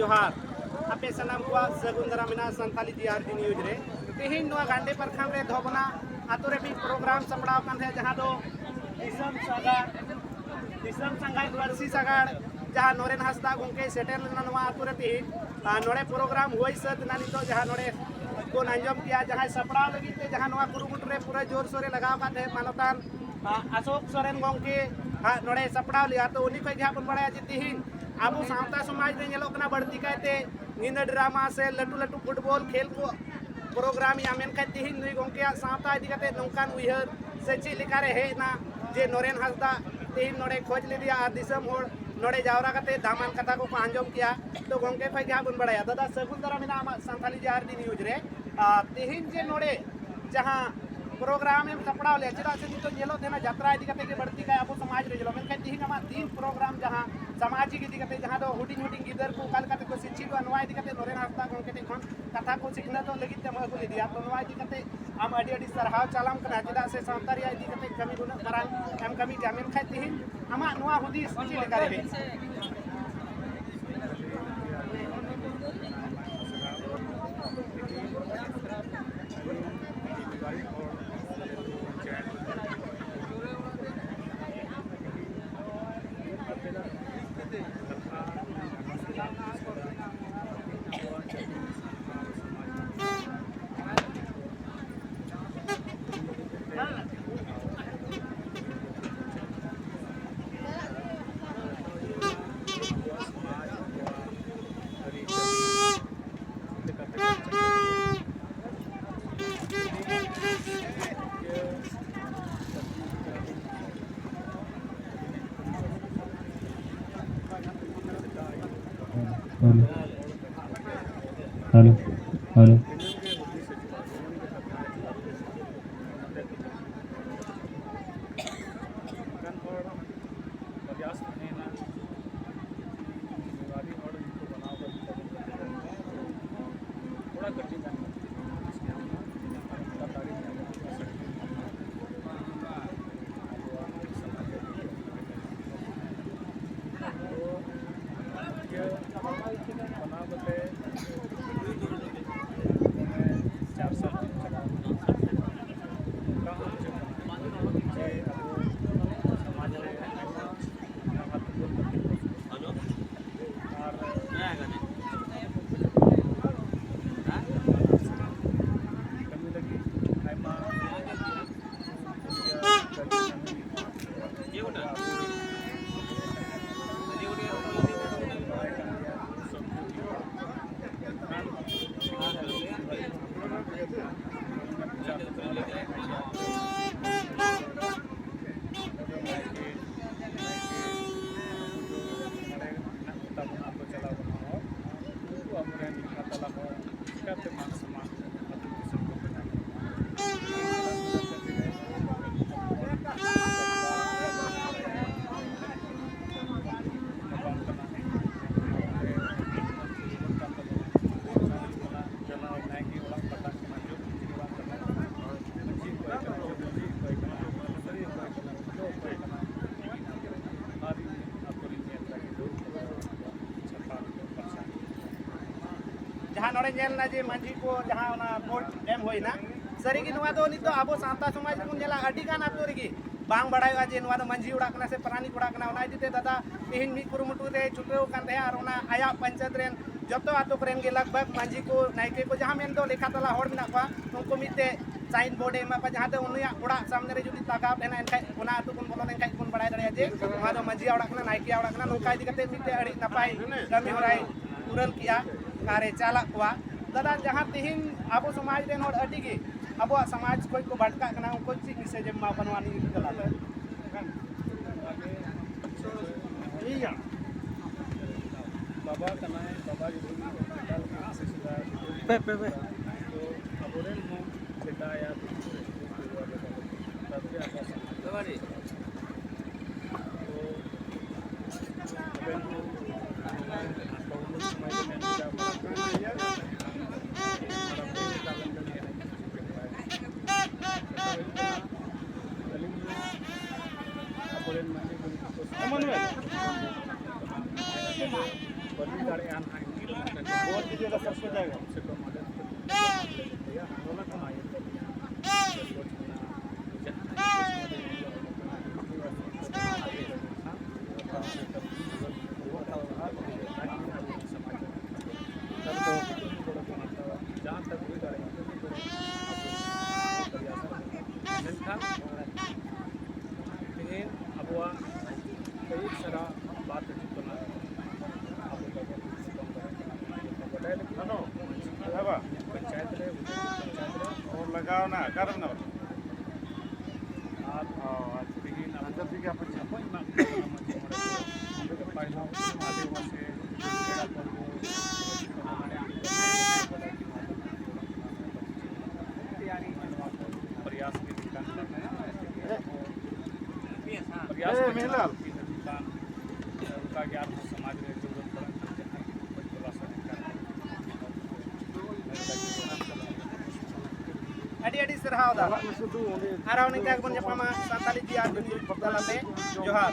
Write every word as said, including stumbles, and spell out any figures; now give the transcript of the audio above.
ᱡᱚᱦᱟᱨ᱾ ᱟᱯᱮ ᱥᱟᱱᱟᱢ ᱠᱚᱣᱟᱜ ᱥᱟᱹᱜᱩᱱ ᱫᱟᱨᱟᱢ ᱢᱮᱱᱟᱜᱼᱟ ᱥᱟᱱᱛᱟᱞᱤ ᱡᱤ ᱟᱨ ᱡᱤ ᱱᱤᱭᱩᱡᱽ ᱨᱮ᱾ ᱛᱮᱦᱮᱧ ᱱᱚᱣᱟ ᱜᱟᱱᱰᱮ ᱯᱟᱨᱠᱷᱟᱢ ᱨᱮ ᱫᱷᱚᱵᱚᱱᱟ ᱟᱛᱳ ᱨᱮ ᱢᱤᱫ ᱯᱨᱳᱜᱨᱟᱢ ᱥᱟᱯᱲᱟᱣ ᱟᱠᱟᱱ ᱛᱟᱦᱮᱸᱫ, ᱡᱟᱦᱟᱸ ᱫᱚ ᱫᱤᱥᱚᱢ ᱥᱟᱜᱟᱲ, ᱫᱤᱥᱚᱢ ᱥᱟᱸᱜᱷᱟᱨ ᱯᱟᱹᱨᱥᱤ ᱥᱟᱜᱟᱲ, ᱡᱟᱦᱟᱸ ᱱᱚᱨᱮᱱ ᱦᱟᱸᱥᱫᱟ ᱜᱚᱢᱠᱮᱭ ᱥᱮᱴᱮᱨ ᱞᱮᱱᱟ ᱱᱚᱣᱟ ᱟᱛᱳ ᱨᱮ ᱛᱮᱦᱮᱧ᱾ ᱟᱨ ᱱᱚᱰᱮ ᱯᱨᱳᱜᱨᱟᱢ ᱦᱩᱭ ᱥᱟᱹᱛ ᱮᱱᱟ, ᱱᱤᱛᱚᱜ ᱡᱟᱦᱟᱸ ᱱᱚᱰᱮ ᱵᱚᱱ ᱟᱸᱡᱚᱢ ᱠᱮᱜᱼᱟ, ᱡᱟᱦᱟᱸᱭ ᱥᱟᱯᱲᱟᱣ ᱞᱟᱹᱜᱤᱫ ᱛᱮ ᱡᱟᱦᱟᱸ ᱱᱚᱣᱟ ᱠᱩᱨᱩᱢᱩᱴᱩ ᱨᱮ ᱯᱩᱨᱟᱹ ᱡᱳᱨᱥᱳᱨ ᱮ ᱞᱟᱜᱟᱣ ᱟᱠᱟᱫ ᱛᱟᱦᱮᱸᱫ, ᱢᱟᱱᱚᱛᱟᱱ ᱟᱥᱳᱠ ᱥᱚᱨᱮᱱ ᱜᱚᱢᱠᱮ ᱦᱟᱸᱜ ᱱᱚᱰᱮ ᱥᱟᱯᱲᱟᱣ ᱞᱮᱜᱼᱟ᱾ ᱛᱚ ᱩᱱᱤ ᱠᱷᱚᱱ ᱜᱮ ᱦᱟᱸᱜ ᱵᱚᱱ ᱵᱟᱲᱟᱭᱟ ᱡᱮ ᱛᱤᱦᱤᱧ ᱟᱵᱚ ᱥᱟᱶᱛᱟ ᱥᱚᱢᱟᱡᱽ ᱨᱮ ᱧᱮᱞᱚᱜ ᱠᱟᱱᱟ ᱵᱟᱹᱲᱛᱤ ᱠᱟᱭᱛᱮ ᱧᱤᱫᱟᱹ ᱰᱨᱟᱢᱟ ᱥᱮ ᱞᱟᱹᱴᱩ ᱞᱟᱹᱴᱩ ᱯᱷᱩᱴᱵᱚᱞ ᱠᱷᱮᱞ ᱠᱚ ᱯᱨᱳᱜᱨᱟᱢᱮᱜᱼᱟ, ᱢᱮᱱᱠᱷᱟᱱ ᱛᱤᱦᱤᱧ ᱱᱩᱭ ᱜᱚᱢᱠᱮᱭᱟᱜ ᱥᱟᱶᱛᱟ ᱤᱫᱤ ᱠᱟᱛᱮ ᱱᱚᱝᱠᱟᱱ ᱩᱭᱦᱟᱹᱨ ᱥᱮ ᱪᱮᱫ ᱞᱮᱠᱟᱨᱮ ᱦᱮᱡ ᱮᱱᱟ ᱡᱮ ᱱᱚᱨᱮᱱ ᱦᱟᱸᱥᱫᱟ ᱛᱤᱦᱤᱧ ᱱᱚᱰᱮ ᱠᱷᱚᱡᱽ ᱞᱮᱫᱮᱭᱟ ᱟᱨ ᱫᱤᱥᱚᱢ ᱦᱚᱲ ᱱᱚᱰᱮ ᱡᱟᱣᱨᱟ ᱠᱟᱛᱮ ᱫᱟᱢᱟᱱ ᱠᱟᱛᱷᱟ ᱠᱚᱠᱚ ᱟᱸᱡᱚᱢ ᱠᱮᱜᱼᱟ᱾ ᱛᱚ ᱜᱚᱢᱠᱮ ᱠᱷᱚᱱ ᱜᱮ ᱦᱟᱸᱜ ᱵᱚᱱ ᱵᱟᱲᱟᱭᱟ᱾ ᱫᱟᱫᱟ, ᱥᱟᱹᱜᱩᱱ ᱫᱟᱨᱟᱢ ᱢᱮᱱᱟᱜᱼᱟ ᱟᱢᱟᱜ ᱥᱟᱱᱛᱟᱞᱤ ᱡᱤ ᱟᱨ ᱡᱤ ᱱᱤᱭᱩᱡᱽ ᱨᱮ᱾ ᱟᱨ ᱛᱤᱦᱤᱧ ᱡᱮ ᱱᱚᱰᱮ ᱡᱟᱦᱟᱸ ᱯᱨᱳᱜᱨᱟᱢ ᱮᱢ ᱥᱟᱯᱲᱟᱣ ᱞᱮᱫᱼᱟ, ᱪᱮᱫᱟᱜ ᱥᱮ ᱱᱤᱛᱚᱜ ᱧᱮᱞᱚᱜ ᱛᱟᱦᱮᱱᱟ ᱡᱟᱛᱨᱟ ᱤᱫᱤ ᱠᱟᱛᱮ ᱜᱮ ᱵᱟᱹᱲᱛᱤ ᱠᱟᱭ ᱟᱵᱚ ᱥᱚᱢᱟᱡᱽ ᱨᱮ ᱧᱮᱞᱚᱜ, ᱢᱮᱱᱠᱷᱟᱱ ᱛᱤᱦᱤᱧ ᱟᱢᱟᱜ ᱛᱤᱱ ᱯᱨᱳᱜᱨᱟᱢ ᱡᱟᱦᱟᱸ ᱥᱟᱢᱟᱡᱤᱠ ᱤᱫᱤ ᱠᱟᱛᱮ, ᱡᱟᱦᱟᱸ ᱫᱚ ᱦᱩᱰᱤᱧ ᱦᱩᱰᱤᱧ ᱜᱤᱫᱟᱹᱨ ᱠᱚ ᱚᱠᱟ ᱞᱮᱠᱟ ᱛᱮᱠᱚ ᱥᱤᱠᱠᱷᱤᱛᱚᱜᱼᱟ, ᱱᱚᱣᱟ ᱤᱫᱤ ᱠᱟᱛᱮ ᱱᱚᱨᱮᱱ ᱦᱟᱸᱥᱫᱟ ᱜᱚᱢᱠᱮ ᱴᱷᱮᱱ ᱠᱷᱚᱱ ᱠᱟᱛᱷᱟ ᱠᱚ ᱥᱤᱠᱷᱱᱟᱹᱛᱚᱜ ᱞᱟᱹᱜᱤᱫ ᱛᱮᱢ ᱟᱹᱜᱩ ᱞᱮᱫᱮᱭᱟ᱾ ᱛᱚ ᱱᱚᱣᱟ ᱤᱫᱤ ᱠᱟᱛᱮ ᱟᱢ ᱟᱹᱰᱤ ᱟᱹᱰᱤ ᱥᱟᱨᱦᱟᱣ ᱪᱟᱞᱟᱢ ᱠᱟᱱᱟ, ᱪᱮᱫᱟᱜ ᱥᱮ ᱥᱟᱶᱛᱟ ᱨᱮᱭᱟᱜ ᱤᱫᱤ ᱠᱟᱛᱮ ᱠᱟᱹᱢᱤ ᱱᱩᱱᱟᱹᱜ ᱢᱟᱨᱟᱝ ᱮᱢ ᱠᱟᱹᱢᱤ ᱠᱮᱜᱼᱟ, ᱢᱮᱱᱠᱷᱟᱱ ᱛᱤᱦᱤᱧ ᱟᱢᱟᱜ ᱱᱚᱣᱟ ᱦᱩᱫᱤᱥ ᱪᱮᱫ ᱞᱮᱠᱟ ᱨᱮ ᱦᱮᱡ ᱮᱱᱟ? Hello, hello, hello. ᱚᱱᱠᱟᱱ ᱦᱚᱲ ᱯᱨᱚᱭᱟᱥ ᱛᱟᱦᱮᱸᱭᱮᱱᱟ, ᱡᱩᱣᱟᱹᱫᱤ ᱦᱚᱲ ᱜᱮᱠᱚ ᱵᱮᱱᱟᱣ ᱠᱟᱛᱮ ᱛᱷᱚᱲᱟ ᱠᱟᱹᱴᱤᱡ ᱜᱟᱱ ᱟᱨ ᱚᱱᱠᱟ ᱫᱟᱲᱮ ᱧᱟᱢᱚᱜ ᱠᱟᱱᱟ ᱥᱟᱹᱠᱛᱤ ᱧᱟᱢᱚᱜ ᱠᱟᱱᱟ᱾ ᱟᱵᱚᱣᱟᱜ ᱥᱚᱢᱟᱡᱽ ᱨᱮ ᱛᱚ ᱤᱭᱟᱹ ᱢᱟᱱᱟᱣ ᱠᱟᱛᱮ ᱪᱟᱨ ᱥᱟᱞ ᱪᱟᱞᱟᱣ ᱮᱱᱟ᱾ ᱚᱱᱠᱟ ᱦᱚᱸ ᱵᱩᱡᱷᱟᱹᱜ ᱠᱟᱱᱟ ᱡᱮ ᱟᱵᱚ ᱥᱚᱢᱟᱡᱽ ᱨᱮ ᱟᱭᱢᱟ ᱱᱟᱣᱟ ᱛᱩᱢᱟᱹᱞ ᱠᱟᱛᱮ ᱠᱚ ᱟᱨ ᱠᱟᱹᱢᱤ ᱞᱟᱹᱜᱤᱫ ᱟᱭᱢᱟ ᱪᱟᱞᱟᱣ ᱠᱟᱱᱟ ᱦᱚᱲ, ᱩᱱᱠᱩ ᱟᱵᱚᱨᱮᱱ ᱞᱮᱠᱷᱟ ᱛᱟᱞᱟ ᱦᱚᱲ ᱪᱤᱠᱟᱹᱛᱮ ᱢᱟᱱ ᱥᱚᱱᱢᱟᱱ ᱟᱹᱛᱩ ᱫᱤᱥᱚᱢ ᱠᱚ ᱵᱮᱱᱟᱣ? ᱡᱟᱱᱟᱣ ᱱᱟᱭᱠᱮ ᱚᱲᱟᱜ ᱯᱟᱛᱟ ᱠᱟᱱᱟ, ᱡᱚᱜᱽ ᱢᱟᱹᱡᱷᱤ ᱚᱲᱟᱜ ᱠᱟᱱᱟ, ᱢᱟᱹᱡᱷᱤ ᱚᱠᱚᱭ ᱠᱟᱱᱟ, ᱡᱚᱜᱽ ᱢᱟᱹᱡᱷᱤ ᱚᱠᱚᱭ ᱠᱟᱱᱟ, ᱥᱩᱥᱟᱹᱨᱤᱭᱟᱹ ᱚᱠᱚᱭ ᱠᱟᱱᱟ, ᱢᱟᱹᱡᱷᱤ ᱚᱠᱚᱭ ᱠᱟᱱᱟ, ᱟᱨ ᱟᱹᱛᱩ ᱨᱤᱧ ᱧᱮᱞ ᱞᱟᱹᱜᱤᱫ ᱫᱚ ᱪᱷᱟᱯᱟ ᱯᱟᱥᱟ᱾ ᱡᱟᱦᱟᱸ ᱱᱚᱰᱮ ᱧᱮᱞ ᱮᱱᱟ ᱡᱮ ᱢᱟᱹᱡᱷᱤ ᱠᱚ ᱡᱟᱦᱟᱸ ᱚᱱᱟ ᱵᱷᱳᱴ ᱮᱢ ᱦᱩᱭᱱᱟ, ᱥᱟᱹᱨᱤᱜᱮ ᱱᱚᱣᱟ ᱫᱚ ᱱᱤᱛ ᱫᱚ ᱟᱵᱚ ᱥᱟᱶᱛᱟ ᱥᱚᱢᱟᱡᱽ ᱨᱮᱵᱚᱱ ᱧᱮᱞᱟ, ᱟᱹᱰᱤ ᱜᱟᱱ ᱟᱹᱛᱩ ᱨᱮᱜᱮ ᱵᱟᱝ ᱵᱟᱲᱟᱭᱚᱜᱼᱟ ᱡᱮ ᱱᱚᱣᱟ ᱫᱚ ᱢᱟᱹᱡᱷᱤ ᱚᱲᱟᱜ ᱠᱟᱱᱟ ᱥᱮ ᱯᱟᱨᱟᱱᱤᱠ ᱚᱲᱟᱜ ᱠᱟᱱᱟ᱾ ᱚᱱᱟ ᱤᱫᱤ ᱛᱮ ᱫᱟᱫᱟ ᱛᱮᱦᱮᱧ ᱢᱤᱫ ᱠᱩᱨᱩᱢᱩᱴᱩ ᱨᱮ ᱪᱷᱩᱴᱟᱹᱣ ᱟᱠᱟᱱ ᱛᱟᱦᱮᱸᱫ ᱟᱨ ᱚᱱᱟ ᱟᱭᱟᱜ ᱯᱚᱧᱪᱟᱭᱮᱛ ᱨᱮᱱ ᱡᱚᱛᱚ ᱟᱹᱛᱩ ᱠᱚᱨᱮᱱ ᱜᱮ ᱞᱟᱜᱽ ᱵᱷᱟᱜᱽ ᱢᱟᱹᱡᱷᱤ ᱠᱚ, ᱱᱟᱭᱠᱮ ᱠᱚ, ᱡᱟᱦᱟᱸ ᱢᱮᱱᱫᱚ ᱞᱮᱠᱷᱟ ᱛᱟᱞᱟ ᱦᱚᱲ ᱢᱮᱱᱟᱜ ᱠᱚᱣᱟ, ᱩᱱᱠᱩ ᱢᱤᱫᱴᱮᱡ ᱥᱟᱭᱤᱱ ᱵᱳᱨᱰ ᱮ ᱮᱢᱟ ᱠᱚᱣᱟ, ᱡᱟᱦᱟᱸ ᱛᱮ ᱩᱱᱤᱭᱟᱜ ᱚᱲᱟᱜ ᱥᱟᱢᱱᱮ ᱨᱮ ᱡᱩᱫᱤ ᱛᱟᱜᱟᱣ ᱛᱟᱦᱮᱱᱟ, ᱮᱱᱠᱷᱟᱡ ᱚᱱᱟ ᱟᱹᱛᱩ ᱵᱚᱱ ᱵᱚᱞᱚ ᱞᱮᱱᱠᱷᱟᱡ ᱵᱚᱱ ᱵᱟᱲᱟᱭ ᱫᱟᱲᱮᱭᱟᱜᱼᱟ ᱡᱮ ᱱᱚᱣᱟ ᱫᱚ ᱢᱟᱹᱡᱷᱤᱭᱟᱜ ᱚᱲᱟᱜ ᱠᱟᱱᱟ, ᱱᱟᱭᱠᱮᱭᱟᱜ ᱚᱲᱟᱜ ᱠᱟᱱᱟ᱾ ᱱᱚᱝᱠᱟ ᱤᱫᱤ ᱠᱟᱛᱮ ᱢᱤᱫᱴᱮᱡ ᱟᱹᱰᱤ ᱱᱟᱯᱟᱭ ᱠᱟᱹᱢᱤ ᱦᱚᱨᱟᱭ ᱯᱩᱨᱟᱹᱱ ᱠᱮᱜᱼᱟ ᱟᱨᱮ ᱪᱟᱞᱟᱜ ᱠᱚᱣᱟ᱾ ᱫᱟᱫᱟ, ᱡᱟᱦᱟᱸ ᱛᱮᱦᱮᱧ ᱟᱵᱚ ᱥᱚᱢᱟᱡᱽ ᱨᱮᱱ ᱦᱚᱲ ᱟᱹᱰᱤ ᱜᱮ ᱟᱵᱚᱣᱟᱜ ᱥᱚᱢᱟᱡᱽ ᱠᱷᱚᱡ ᱠᱚ ᱵᱷᱟᱴᱠᱟᱜ ᱠᱟᱱᱟ, ᱩᱱᱠᱩ ᱪᱮᱫ ᱢᱮᱥᱮᱡᱽ ᱮᱢ ᱮᱢᱟ ᱠᱚᱣᱟ ᱱᱚᱣᱟ ᱱᱤᱭᱟᱹ ᱛᱟᱞᱟ ᱨᱮ? ᱴᱷᱤᱠ ᱜᱮᱭᱟ᱾ ᱵᱟᱵᱟ ᱠᱟᱱᱟᱭ, ᱵᱟᱵᱟ ᱡᱩᱫᱤ ᱮᱴᱟᱜ ᱞᱟᱹᱜᱤᱫ ᱠᱩᱥᱤ ᱥᱮᱫᱟᱭ ᱯᱮ, ᱯᱮ, ᱯᱮ᱾ ᱛᱚ ᱟᱵᱚᱨᱮᱱ ᱦᱚᱸ ᱥᱮᱫᱟᱭ ᱟᱨ ᱛᱟᱨᱯᱚᱨᱮ ᱟᱵᱚ ᱥᱚᱢᱟᱡᱽ᱾ ᱛᱚ ᱟᱵᱮᱱ ᱦᱚᱸ ᱱᱚᱣᱟ ᱥᱚᱢᱚᱭ ᱨᱮ ᱢᱮᱱ ᱠᱮᱫᱟ, ᱢᱟᱨᱟᱝ ᱵᱩᱨᱩ ᱮᱴᱟᱜ ᱞᱮᱠᱟᱱ ᱮᱱᱮᱡ ᱟᱹᱞᱤᱧ ᱦᱚᱸ ᱟᱵᱚᱨᱮᱱ ᱢᱟᱹᱡᱷᱤ ᱜᱚᱢᱠᱮ ᱠᱚ ᱥᱟᱶ ᱵᱟᱹᱞᱤᱧ ᱫᱟᱲᱮᱭᱟᱜᱼᱟ᱾ ᱡᱟᱦᱟᱸ ᱛᱟᱠ ᱦᱩᱭ ᱫᱟᱲᱮᱭᱟᱜᱼᱟ, ᱢᱮᱱᱠᱷᱟᱱ ᱛᱮᱦᱮᱧ ᱟᱵᱚᱣᱟᱜ ᱟᱹᱭᱩᱨ ᱥᱮᱬᱟ ᱵᱟᱫ ᱦᱤᱡᱩᱜ ᱠᱟᱱᱟ, ᱟᱵᱚ ᱵᱟᱵᱚᱱ ᱥᱚᱝᱜᱚᱴᱷᱚᱱ ᱫᱟᱲᱮᱭᱟᱜ ᱠᱟᱱᱟ, ᱚᱱᱟ ᱡᱚᱛᱚ ᱵᱟᱰᱟᱭ ᱞᱟᱹᱜᱤᱫ ᱦᱮᱸ ᱵᱟ? ᱯᱚᱧᱪᱟᱭᱮᱛ ᱨᱮ, ᱯᱚᱧᱪᱟᱭᱮᱛ ᱨᱮ ᱚ, ᱞᱟᱜᱟᱣ ᱱᱟ, ᱚᱠᱟᱨᱮ ᱢᱮᱱᱟᱜ ᱵᱚᱱᱟ? ᱟᱨ ᱚ, ᱟᱪᱪᱷᱟ᱾ ᱛᱮᱦᱮᱧ ᱟᱵᱚ ᱟᱪᱪᱷᱟ, ᱴᱷᱤᱠ ᱜᱮᱭᱟ, ᱦᱟᱯᱮ᱾ ᱵᱟᱠᱚ ᱮᱢᱟ ᱠᱚ ᱠᱟᱱᱟ ᱢᱟᱹᱡᱷᱤ ᱢᱚᱬᱮ ᱠᱚ᱾ ᱯᱟᱹᱦᱤᱞ ᱟᱹᱫᱤᱵᱟᱹᱥᱤ ᱯᱮᱲᱟ ᱯᱨᱚᱵᱷᱩ ᱯᱨᱚᱭᱟᱥ ᱜᱮ ᱦᱩᱭᱩᱜ ᱠᱟᱱ ᱛᱟᱵᱚᱱᱟ᱾ ᱯᱨᱚᱭᱟᱥ ᱮ, ᱜᱮ ᱢᱤᱦᱤᱞᱟᱞ᱾ ᱦᱤᱡᱩᱜ ᱠᱟᱱ, ᱚᱱᱠᱟ ᱜᱮ ᱟᱨᱦᱚᱸ ᱥᱚᱢᱟᱡᱽ ᱨᱮ ᱡᱟᱹᱨᱩᱲ ᱯᱟᱲᱟᱜ ᱠᱟᱱ ᱡᱟᱦᱟᱸ ᱠᱚ ᱠᱷᱚᱡ ᱛᱚᱞᱟᱥ ᱞᱮᱱᱠᱷᱟᱱ ᱟᱹᱰᱤ ᱟᱹᱰᱤ ᱥᱟᱨᱦᱟᱣ ᱫᱟ᱾ ᱟᱨᱦᱚᱸ ᱱᱤᱝᱠᱟ ᱜᱮᱵᱚᱱ ᱧᱟᱯᱟᱢᱟ ᱥᱟᱱᱛᱟᱲᱤ ᱡᱤ ᱟᱨ ᱡᱩᱢᱤ ᱛᱟᱞᱟᱛᱮ᱾ ᱡᱚᱦᱟᱨ᱾